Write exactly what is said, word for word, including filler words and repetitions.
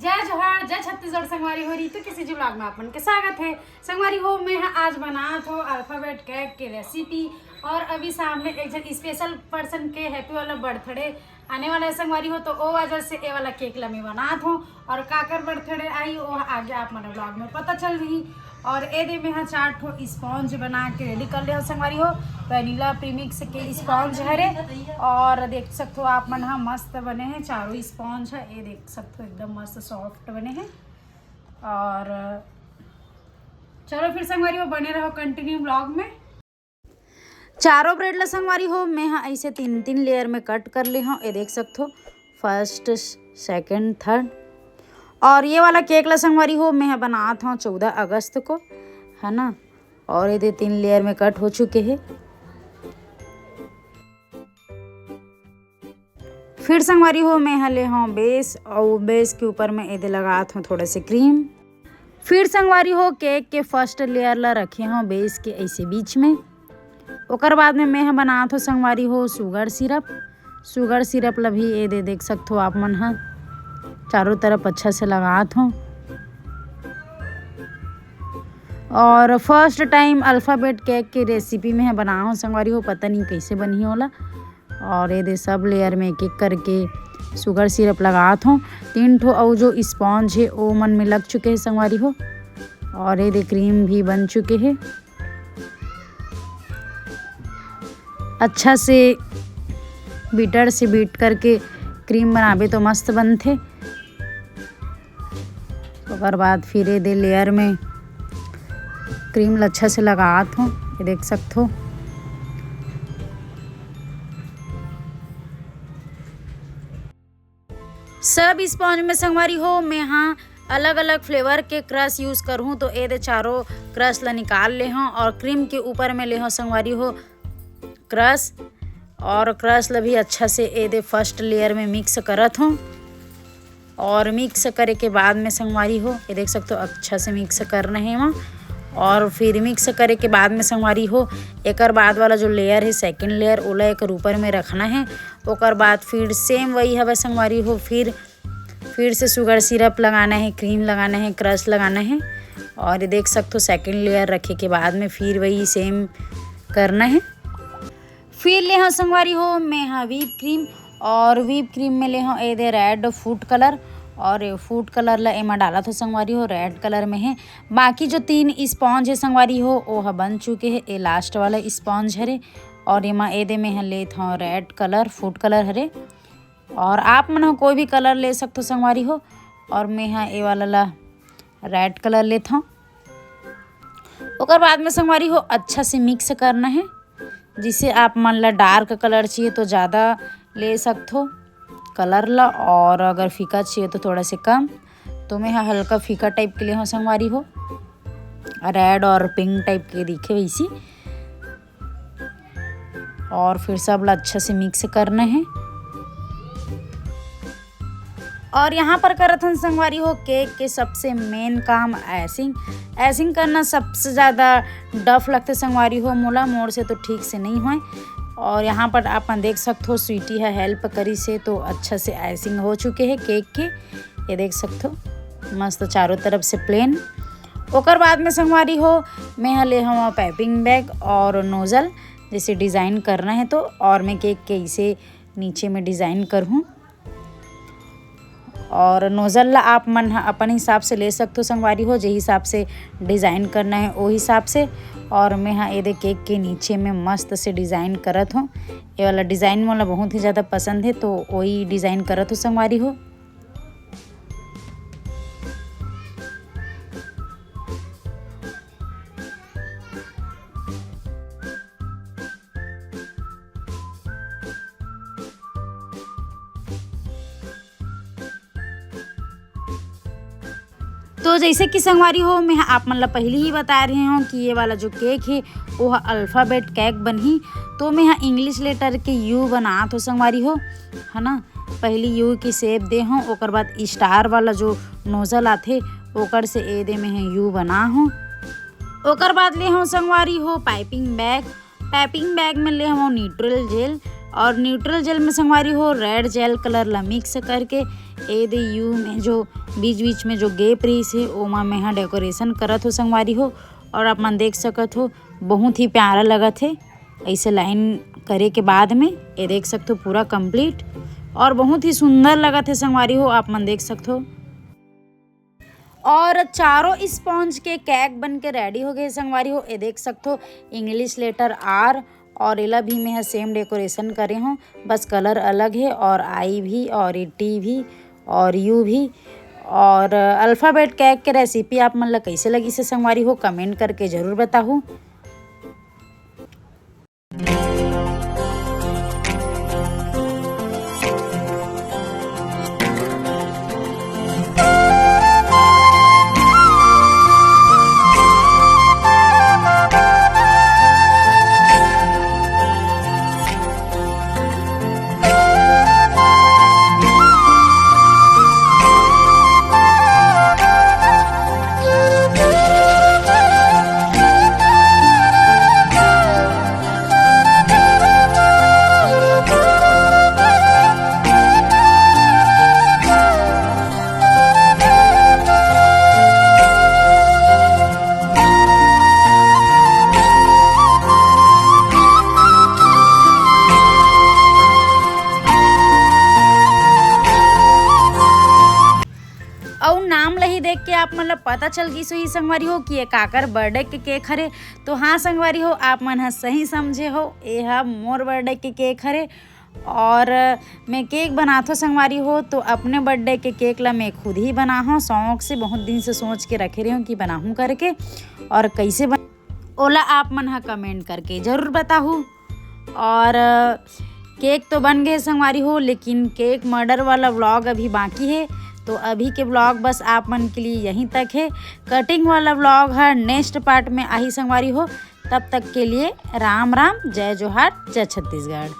जय जोहार, जय छत्तीसगढ़ संगवारी हो, रीतू के CG vlog में आप मन के स्वागत है। संगवारी हो, मैं हा आज बनात हो alphabet cake के recipe और अभी सामने एक झन special person के happy वाला birthday आने वाला है संगवारी हो, तो ओ वजह से ए वाला cake ला मैं बनात हो और काकर birthday आई, वो आगे आप मन vlog में पता चल रही। और ए दे में हा चार ठो sponge बना के ready कर ले हो संगवारी हो। Vanilla premix के sponge हरे और देख सकथो आप मन हा मस्त बने हैं चारों sponge है। ए देख सकथो एकदम मस्त soft बने हैं। और चलो फिर संगवारी हो बने रहो continue vlog में। चारों ब्रेड ला संगवारी हो मैं हा ऐसे तीन तीन लेयर में कट कर ले हूँ। ये देख सकथो first, second, third। और ये वाला केक ला संगवारी हो मैं हा बनात हूँ चौदह अगस्त को, है ना। और ये दे तीन लेयर में कट हो चुके हैं। फिर संगवारी हो मैं हा ले हूँ बेस और बेस के ऊपर में ये दे लगात हूँ थोड़ा से क्रीम। फिर संगवारी हो केक के फर्स्ट लेयर ला रखे हूँ बेस के ऐसे बीच में। ओकर बाद में मैं हा बनात हूँ संगवारी हो शुगर सिरप। शुगर सिरप ला भी ये दे देख सकथो आप मन हा चारों तरफ अच्छा से लगात हूँ। और फर्स्ट टाइम अल्फाबेट केक के रेसिपी में हा बनाहूँ संगवारी हो, पता नहीं कैसे बनही ओला। और ये दे सब लेयर में एक एक करके शुगर सिरप लगात हूँ। तीन ठो अउ जो स्पॉन्ज है वो मन में लग चुके हैं संगवारी हो। और ये दे क्रीम भी बन चुके हैं। अच्छा से बीटर से बीट करके क्रीम बनाबे तो मस्त बनथे। ओकर बाद फिर ये दे लेयर में क्रीम ला अच्छा से लगात हूँ, ये देख सकथो। सब स्पॉन्ज में संगवारी हो मैं हा अलग अलग फ्लेवर के क्रश यूज करहूँ, तो ये दे चारों क्रश ला निकाल ले हूँ और क्रीम के ऊपर में ले हूँ संगवारी हो क्रश। और क्रश ला भी अच्छा से ये दे फर्स्ट लेयर में मिक्स करत हूँ। और मिक्स करे के बाद में संगवारी हो ये देख सकथो अच्छा से मिक्स करना है वहाँ। और फिर मिक्स करे के बाद में संगवारी हो एकर बाद वाला जो लेयर है सेकंड लेयर ओला एकर ऊपर में रखना है। ओकर बाद फिर सेम वही हवे संगवारी हो, फिर फिर से शुगर सिरप लगाना है, क्रीम लगाना है, क्रश लगाना है। और ये देख सकथो सेकंड लेयर रखे के बाद में फिर वही सेम करना है। फिर ले हूँ संगवारी हो मैं हा व्हिप क्रीम और व्हिप क्रीम में ले हूँ ये दे रेड फूड कलर। और फूड कलर ला एमा डालत हो संगवारी हो रेड कलर में है। बाकी जो तीन स्पॉन्ज है संगवारी हो वो हा बन चुके है। ये लास्ट वाला स्पॉन्ज हरे और एमा ये दे में हा लेत हूँ रेड कलर फूड कलर हरे। और आप मन ह कोई भी कलर ले सकथो संगवारी हो। और मैं हा ये वाला ला रेड कलर लेत हूँ। ओकर बाद में संगवारी हो अच्छा से मिक्स करना है। जिसे आप मन ला डार्क कलर चाहिए तो ज़्यादा ले सकथो कलर ला, और अगर फीका चाहिए तो थोड़ा से कम। तो मैं हा हल्का फीका टाइप के ले हूँ संगवारी हो, रेड और पिंक टाइप के दिखे वैसी। और फिर सब ला अच्छा से मिक्स करना है। और यहाँ पर करत हन संगवारी हो केक के सबसे मेन काम आइसिंग। आइसिंग करना सबसे ज़्यादा डफ लगथे संगवारी हो मोला, मोर से तो ठीक से नहीं होए। और यहाँ पर आप मन देख सकथो स्वीटी ह हेल्प करिस हे तो अच्छा से आइसिंग हो चुके हे केक के। ये देख सकथो मस्त चारों तरफ से प्लेन। ओकर बाद में संगवारी हो मैं ह ले हवा पाइपिंग बैग और नोजल, जैसे डिज़ाइन करना है तो। और मैं केक के इसे नीचे में डिज़ाइन करहूँ। और नोजल ला आप मन ह अपन हिसाब से ले सकथो संगवारी हो, जे हिसाब से डिज़ाइन करना है ओ हिसाब से। और मैं हा एदे केक के नीचे में मस्त से डिज़ाइन करत हूँ। ये वाला डिज़ाइन मोला बहुत ही ज़्यादा पसंद है, तो वही डिज़ाइन करत हूँ संगवारी हो। तो जैसे कि संगवारी हो, मैं ह आप मन ला पहली ही बता रहे हूँ कि ये वाला जो केक है, वो ह अल्फ़ाबेट केक बनही। तो मैं ह इंग्लिश लेटर के यू बनात हो संगवारी हो, है ना। पहली यू की शेप दे हूँ, ओकर बाद स्टार वाला जो नोजल आथे, ओकर से ए दे मैं ह यू बना हूँ। ओकर बाद ले हूँ संगवारी हो पाइपिंग बैग। पाइपिंग बैग में ले हूँ न्यूट्रल जेल, और न्यूट्रल जेल में संगवारी हो रेड जेल कलर ला मिक्स करके ए दे यू में जो बीच बीच में जो gap रहिस हे, ओमा मैं ह decoration करत हो संगवारी हो। और आप मन देख सकत हो, बहुत ही प्यारा लगत हे ऐसे line करे के बाद में। ये देख सकत हो, पूरा complete और बहुत ही सुंदर लगत हे संगवारी हो, आप मन देख सकत हो। और चारों sponge के cake बन के ready हो गए संगवारी हो। ये देख सकत हो, English letter R, और एला भी मैं ह same decoration करे हूँ, बस color अलग है। और I भी, और ये T भी, और U भी। और alphabet cake के recipe आप मन ला कैसे लगिस हे संगवारी हो, comment करके जरूर बताहू। अउ नाम ल ही देख के आप मन ल पता चल गिस होही संगवारी हो कि ये काकर birthday के cake हरे। तो हाँ संगवारी हो, आप मन ह सही समझे हो, ये ह मोर birthday के cake हरे। और मैं cake बनाथो संगवारी हो, तो अपने birthday के cake ला मैं खुद ही बनाहूँ शौक से। बहुत दिन से सोच के रखे रहे हूँ कि बनाहूँ करके, और कैसे बन, ओला आप मन ह comment करके जरूर बताहू। और cake तो बन गए संगवारी हो, लेकिन cake murder वाला vlog अभी बाकी है। तो अभी के vlog बस आप मन के लिए यहीं तक है। Cutting वाला vlog ह next part में आही संगवारी हो। तब तक के लिए राम राम, जय जोहार, जय छत्तीसगढ़।